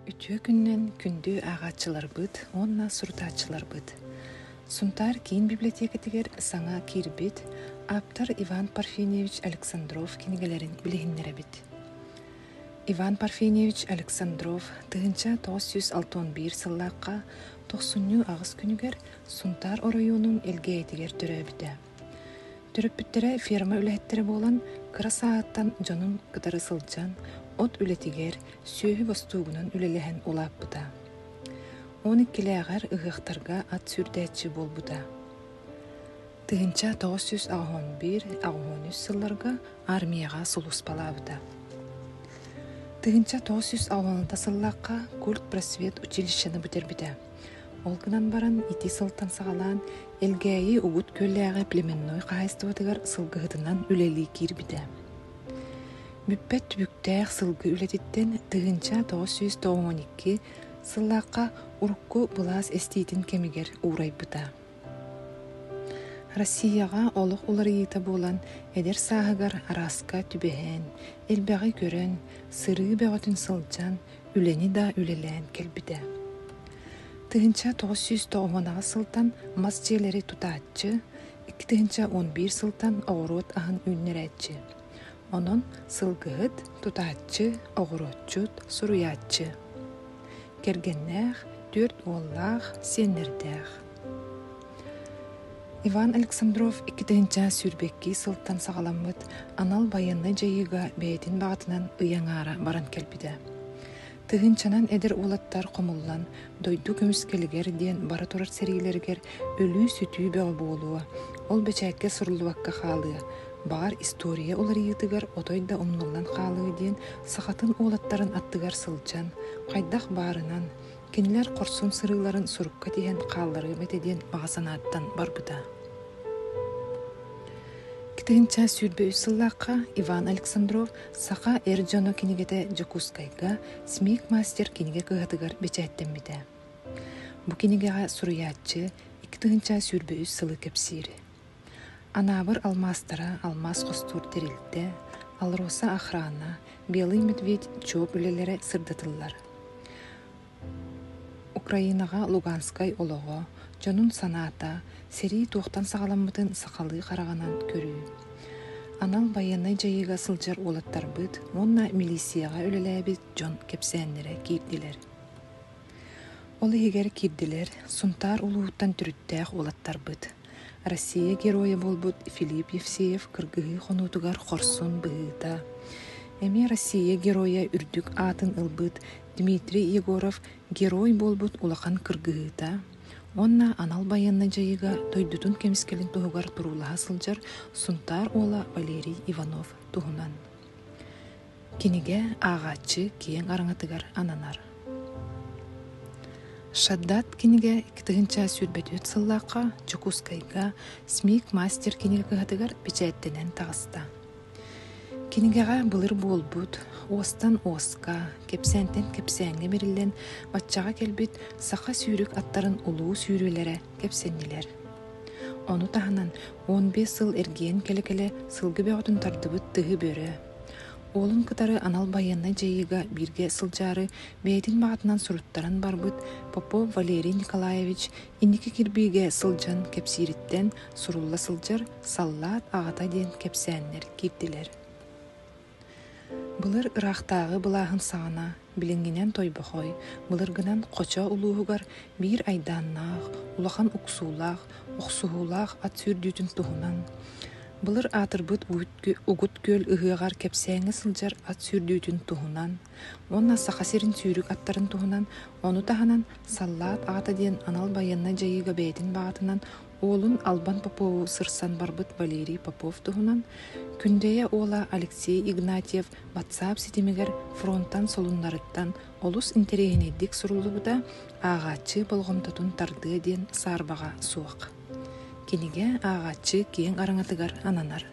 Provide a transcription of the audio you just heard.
Үтүө күнүнэн күндү ааҕааччыларбыт уонна сурутааччыларбыт! Сунтаар киин библиотекатыгар саҥа киирбит ааптар Иван Парфеньевич Александров кинигэлэрин билиһиннэрэбит. Иван Парфеньевич Александров 1961 сыллаахха тохсунньу аҕыс күнүгэр Сунтаар оройуонун Элгээйитигэр төрөөбүтэ. Төрөппүттэрэ ферма үлэһиттэрэ буолан, кыра сааһыттан дьонун кытары сылдьан, от үлэтигэр, сүөһү бостуугунан үлэлэһэн улааппыта. 12-лээҕэр ыһыахтарга ат сүүрдээччи буолбута. 1981-83 сылларга армияҕа сулууспалаабыта. 1986 сыллаахха культпросвет училищены бүтэрбитэ. Ол гынан баран ити сылтан саҕалаан Элгээйи Угут Күөллээҕи племенной хаһаайыстыбатыгар сылгыһытынан үлэлии киирбитэ. Бүппэт түбүктээх сылгы үлэтиттэн 1992 сыллаахха урукку былаас эстиитин кэмигэр уурайбыта. Россияҕа олох уларыйыыта буолан, эдэр сааһыгар арааска түбэһэн, элбэҕи көрөн, сырыы бөҕөтүн сылдьан, үлэни да үлэлээн кэлбитэ. 1998 сылтан мас дьиэлэри тутааччы, 2011 сылтан оҕуруот аһын үүннэрээччи. Онон сылгыһыт, тутааччы, оҕуруотчут, суруйааччы. Кэргэннээх, түөрт уоллаах, сиэннэрдээх. Иван Александров 2022 сылтан саҕаламмыт анал байыаннай дьайыыга бэйэтин баҕатынан ый аҥаара баран кэлбитэ. Тыһыынчанан эдэр уолаттар хомуллан, дойду көмүскэлигэр диэн бара турар сэриилэригэр өлүү-сүтүү бөҕө буолуо, ол бэчээккэ суруллубакка хаалыа, баҕар история уларыйыытыгар отой да умнуллан хаалыа диэн сахатын уолаттарын аттыгар сылдьан, хайдах баарынан, кинилэр хорсун сырыыларын сурукка тиһэн хаалларыам этэ диэн баҕа санааттан барбыта. 2023 сыллаахха Иван Александров «Саха эр дьоно» кинигэтэ Дьокуускайга «Смик-мастер» кинигэ кыһатыгар бэчээттэммитэ. Бу кинигэҕэ суруйааччы 2023 сылы кэпсиир. Анаабыр алмаастара алмаас хостуур тэрилтэ, АЛРОСА охрана, Белый медведь чуоп үлэлэрэ сырдатыллар. Украинаҕа Луганскай олоҕо, дьонун санаата, сэрии туохтан саҕаламмытын сахалыы хараҕынан көрүү. Анал байыаннай дьайыыга сылдьар уолаттарбыт уонна милииссийэҕэ үлэлээбит дьон кэпсээннэрэ киирдилэр. Ол иһигэр киирдилэр Сунтаар улууһуттан төрүттээх уолаттарбыт, Россия Геройа буолбут Филипп Евсеев кыргыһыы хонуутугар хорсун быһыыта, эмиэ Россия Геройа үрдүк аатын ылбыт Дмитрий Егоров герой буолбут улахан кыргыһыыта уонна анал байыаннай дьайыыга дойдутун көмүскэлин туһугар туруулаһа сылдьар Сунтаар уола Валерий Иванов туһунан. Кинигэ ааҕааччы киэҥ араҥатыгар ананар. Шаддат кинигэ 2024 сыллаахха Дьокуускайга СМИК мастер кинигэ кыһатыгар бэчээттэнэн таҕыста. Кинигэҕэ былыр буолбут, уостан уоска, кэпсээнтэн кэпсээҥҥэ бэриллэн баччаҕа кэлбит саха сүүрүк аттарын улуу сүүрүүлэрэ кэпсэннилэр. Ону таһынан 15 сыл эргийэн кэлэ-кэлэ сылгы бөҕөтүн тардыбыт тыһы бөрө, уолун кытары анал байыаннай дьайыыга бииргэ сылдьаары бэйэтин баҕатынан суруттаран барбыт Попов Валерий Николаевич инники кирбиигэ сылдьан кэпсиириттэн сурулла сылдьар «Саллаат аҕата» диэн кэпсээннэр киирдилэр. Былыр ыраахтааҕы былааһын саҕана, билиҥҥинэн Тойбохой, былыргынан Хочо улууһугар биир айдааннаах, улахан уксуулаах, охсуһуулаах ат сүүрдүүтүн туһунан, былыр аатырбыт Угут Күөл ыһыаҕар кэпсээҥҥэ сылдьар ат сүүрдүүтүн туһунан уонна Саха сирин сүүрүк аттарын туһунан, ону таһынан «Саллаат аҕата» диэн анал байыаннай дьайыыга бэйэтин баҕатынан Уолун Албан Попову сырсан барбыт Валерий Попов туһунан Күндэйэ уола Алексей Игнатьев батсаап ситимигэр фронтан солуннарыттан олус интэриэһинэйдик суруллубута ааҕааччы болҕомтотун тардыа диэн саарбаҕа суох. Кинигэ ааҕааччы киэҥ араҥатыгар ананар.